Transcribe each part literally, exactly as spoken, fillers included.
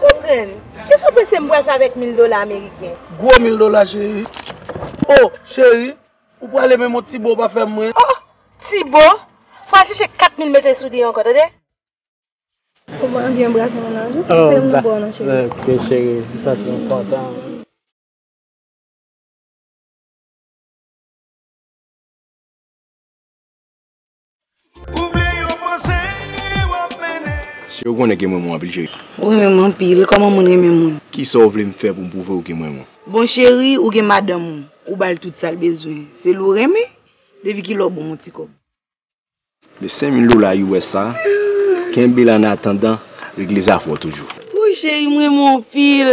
Konprann. Kisa w panse m pral fè avèk mil dola ameriken? Gwo mil dola, cheri. O, cheri, ou prale menm yon ti bo pa fè mwen. O, ti bo? Fò al chèche kat mil mete sou li ankò, tande? Ou pa anvi anbrase mennaj ou? Oh, se m ba- nan bò w nan, cheri. Ok, cheri, m santi m kontan. Ou vle yo panse w ap mennen. Si yo konnen ke m renmen w anpil, cheri. Ou renmen m anpil, kòman moun renmen moun? Kisa w vle m fè pou m pwouve w ke m renmen w? Bon, cheri, ou gen madanm ou, ou ba l tout sa l bezwen. Se li w renmen, depi kilè w ban m yon ti kòb. Men senk mil dola U S sa, kenbe l an atandan, regle zafè w toujou. Wi, cheri, m renmen w anpil.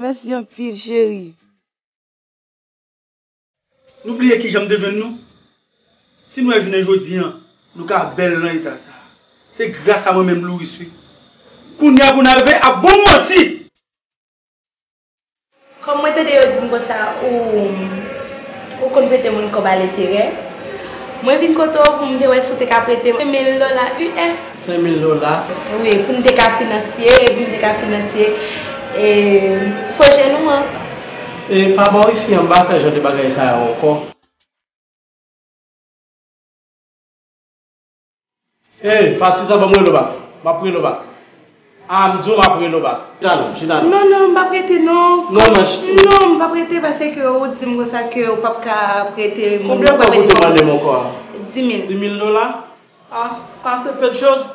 Mèsi anpil, cheri. Nou bliye kijan m te jwenn nou? Si nou wè jounen jodi a, nou ka bèl nan eta sa a, se gras a mwen menm Louis wi. Kounye a pou n arive ap bon manti! Kòm mwen tande yo di m konsa ou, ou konn prete moun kòb a lenterè, mwen vin kote w pou m te wè si w te ka prete m senk mil dola U S. Senk mil dola? Wi, pou n te ka finansye, pou n te ka finansye, e, pwojè nou an. E pa bò isi a, m pa fè jan de bagay sa yo ankò. Ey, Fatiza, ban m rele w bak. M ap rele w bak. A, m di w m ap rele w bak. Chita non, chita non. Non, non, m p ap rete, non. Non, non, ch- Non, m p ap rete paske ou di m konsa ke ou p ap ka prete m. Konbyen w pral prete m ankò a? Di mil. Di mil dola? A, sa se peu de chose.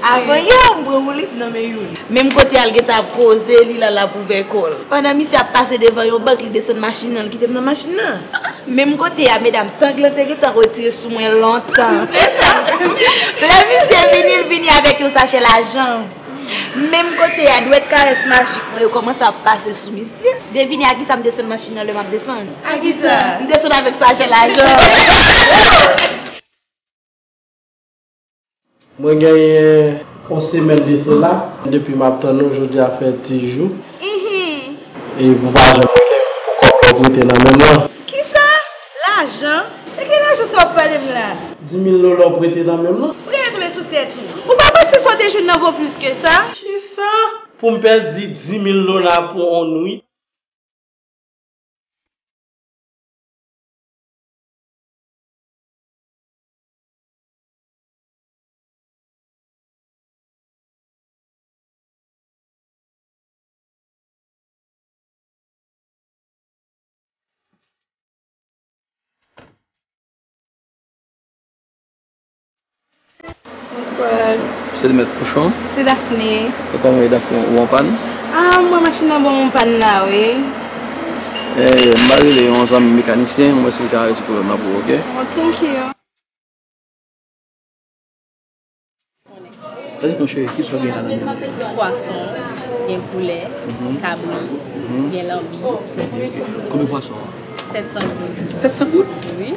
Avan yè, m pran woulib nan men youn. Menm kote a l gentan ap koze, li la l ap ouvè kò l. Pandan misye ap pase devan yon bank, li desann machin nan, li kite m nan machin nan. Menm kote a, medam, tang lan te gentan retire sou mwen lontan. Lè misye vini, l vini avèk yon sachè lajan. Menm kote a, dwèt karès majik mwen yo kòmanse ap pase sou misye. Devine a kisa m desann machin nan lè m ap desann? A kisa? M desann avèk sachè lajan. Mwen genyen yon semèn de sela, depi m ap tann nou, jodi a fè dis jou. Mhm. E pou pa janm poko prete nan men m nan. Kisa? Lajan? De ki lajan sa w ap pale m la? Dis mil dola w prete nan men m nan. Ou genlè tonbe sou tèt ou. Ou pa panse sa w te jwenn nan vo plis ke sa? Kisa? Pou m pèdi dis mil dola pou on nwit? Bonswa. Se li mèt Pouchon? Se Daphné. E kòman ye, Daphné, ou an pàn? A, mwen machin nan ban m yon pàn la, wi. E, m va rele yon zanmi mekanisyen, m wè si l ka rezoud pwoblèm nan pou ou, oke? Oh, thank you. Tande non cheri, kisa w gen la nan men w? Pwason, gen poulè, mhm, kabri, mhm, gen lanbi. Ok, ok. Konbyen pwason an? Sèt san goud. Sèt san goud? Wi.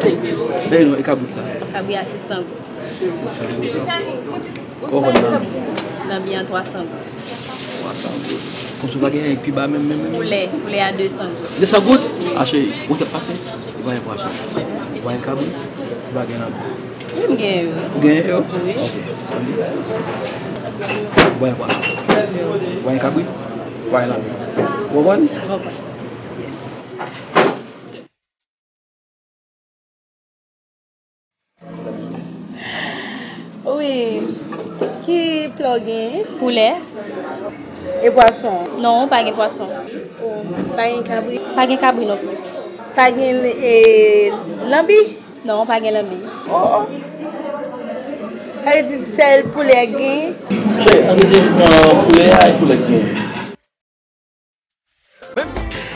Tande non, e kabrit la? Kabri a sis san goud. Sis san goud. Kòkòt lanbi? Lanbi an twa san goud. Twa san goud. Konsa w pa gen anyen k pi ba menm, menm, menm? Poulè, poulè a de san goud. De san goud? A cheri, ou tèt pase? Ou pa gen pwason? Ou pa gen kabri? Ou pa gen lanbi? Wi, m genyen yo. Ou genyen yo? Wi. Ok. Ou pa gen pwason? Ou pa gen kabri? Ou pa gen lanbi? Ou konprann? M konprann. Yes. Wi. Ki pla w genyen? Poulè. E pwason? Non, pa gen pwason. O, pa gen kabri? Pa gen kabri non plis. Pa gen, e, lanbi? Non, pa gen lanbi. O, o. Sa vle di sèl poulè k genyen? Chè, ann eseye pran poulè a e poulè k genyen.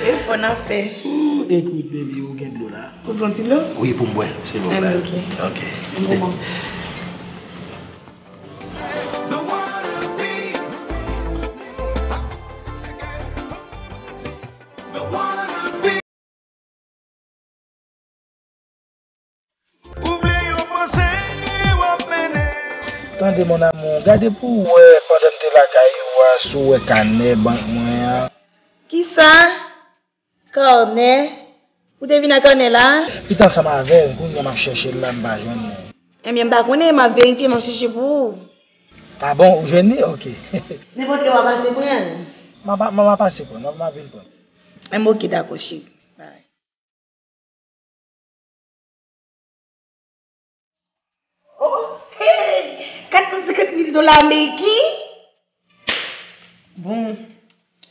E fò n ap fè. Ooh, écoute, baby, ou gen dlo la? Ou pran ti dlo? Wi, pou m bwè, silvouplè. Enben, ok. Ok. Bon. Ou vle yo panse w ap mennen. Tande, mon amour, gade pou w wè pandan m te lakay ou Si w wè kanè bank mwen an. Kisa? Kanè? Ou te vin ak kanè la? Pita ansanm avè m, kounye a m ap chèche l la, m pa jwenn li. Ebyen, m pa konnen, m ap verifye, m ap chèche pou ou. A bon, ou jwenn li? Oke. Nenpòt lè w a pase pran l. M a pa, m a pase pran l, m a, m a vin pran l. Enben, oke, dakò, cheri. Bye. Oh, hey! Kat san senkant mil dola ameriken? Bon,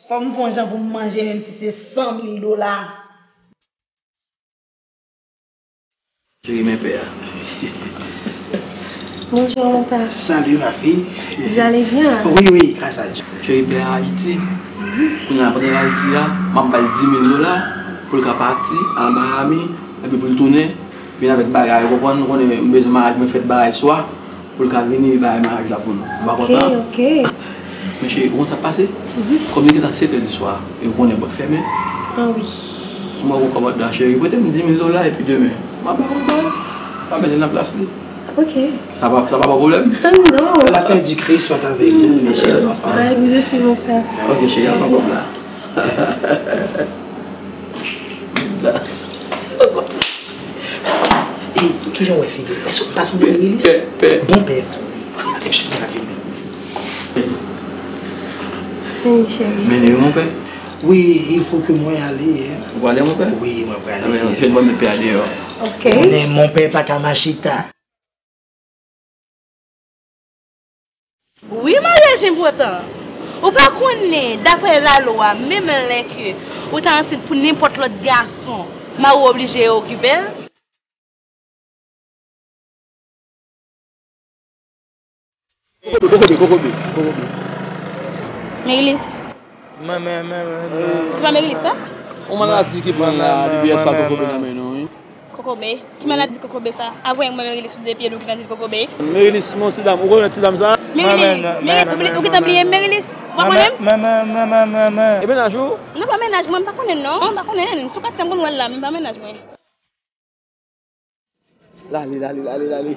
fò m fè yon jan pou m manje, menm si se san mil dola. Cheri, men pè a. Bonjour, mon père. Salut, ma fille. Vous allez bien? Oui, oui, grâce à Dieu. Cheri, pè a Ayiti. Kounye a, pandan l Ayiti a, m ap ba l dis mil dola pou l ka pati al Miami, epi pou l tounen, vin avèk bagay, ou konprann, ou konnen m bezwen maryaj mwen fèt bagay swa, pou l ka vini bay maryaj la pou nou. Ou pa kontan? Ok, ok. Men cheri, ou konn sa k pase? Mhm. Kòm li gentan sèt è di swa, e ou konnen bòt fèmen. Ah wi. Mwen gon kòmandman, cheri, prete m dis mil dola epi demen m ap ba ou l. Pa bezwen nan plas li. Ok. Sa pa, sa pa ba w pwoblèm? Ah non. La paix du Christ soit avec vous, mes chers enfants. Avec vous aussi, mon père. Ok, cheri, al pran kòb la. Ey, kijan w wè figi m? Èske w pa sanble Merilis? Pè, pè. Bon pè. Attention, la vie. Oui, chéri. Mennen yo, mon pè. Oui, il faut que mwen ale, hein. Ou prale, mon pè? Oui, mwen prale. Ebyen, fè bon, met pè a deyò. Ok. Konnen mon pè pa ka mache ta. Wi, maryaj enpòtan. Ou pa konnen, daprè lalwa, menm lè ke ou ta ansent pou nenpòt lòt gason, mari w oblije okipe l? Kokobe, kokobe, kokobe, kokobe. Merilis. Mwen, mwen, mwen, mwen, mwen. Se pa Merilis, sa? Yon maladi ki pran la, depi yè swa kokobe nan men nou, wi. Kokobe? Ki maladi kokobe sa? Avwe mwen Merilis sou de pye l, ou gentan di l kokobe. Merilis, mon ti dam, ou konnen ti dam sa? Merilis, Merilis, ou gentan bliye Merilis? Ou pa konnen m? E mennaj ou? Non, pa mennaj mwen, m pa konnen non, m pa konnen. Sou kat sa m konn wè l la, men pa mennaj mwen. Lale, lale, lale, lale.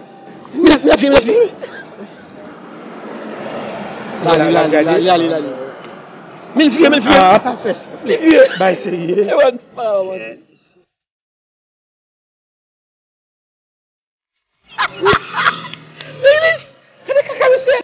Mennaj, mennaj, mennaj, mennaj. Lale, lale, lale, lale, lale. Men l vire, men l vire. Ah, pa fè sa. Men l vire. Bay serye. E wè, pa wè. Merilis, gade kaka mesye.